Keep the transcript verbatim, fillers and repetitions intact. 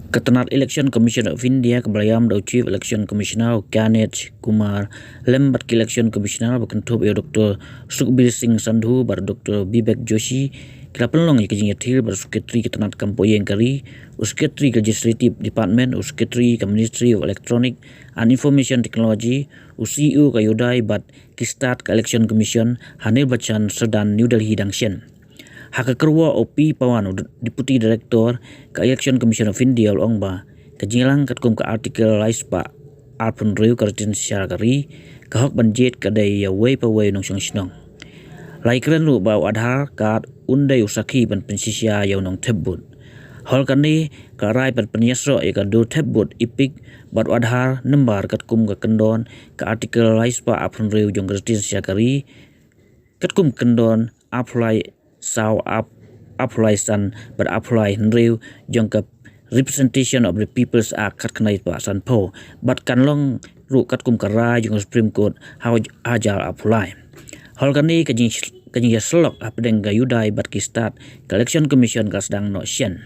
Ka tnat Election Commission of India kaba la ïam da u Chief Election Commissioner u Kenneth Kumar lem bad ki Election Commissioner ba kynthup ïa u Dr Sukhbir Singh Sandhu bad u Dr Vivek Joshi ki la pynlong ïa ka jingïathir bad u Secretary ka tnat kam poh ïing ka ri, u Secretary ka Legislative Department, u Secretary ka Ministry of Electronic and Information Technology, u CEO ka UDAI bad ki stad ka Election Commission ha Nirbachan Sadan, New Delhi dang shen. Ha ka kyrwoh u P Pawan, u Deputy Director ka Election Commission of India, u la ong ba ka jingïalang katkum ka Article lai spah arphew hynriew ka Riten Shisha ka ri, ka hok ban jied ka dei ïa uwei pa uwei u nongshong shnong. La ïakren ruh ba u Aadhaar card un dei u sakhi ban pynshisha ïa u nongthep vote. Halor kane ka la rai ban pynïasnoh ïa ka dur thep vote EPIC bad u Aadhaar number katkum ka kyndon ka Article lai spah arphew hynriew jong ka Riten Shisha ka ri, katkum kyndon arphew lai saw, arphew lai san bad arphew lai hynriew jong ka Representation of the People's Act khatkhyndai spah sanphew, bad kan long ruh katkum ka rai jong ka Supreme Court ha u hajar arphew lai. Halor kane ka jing ka jingïasyllok hapdeng ka UDAI bad ki stad ka Election Commission ka la sdang noh shen.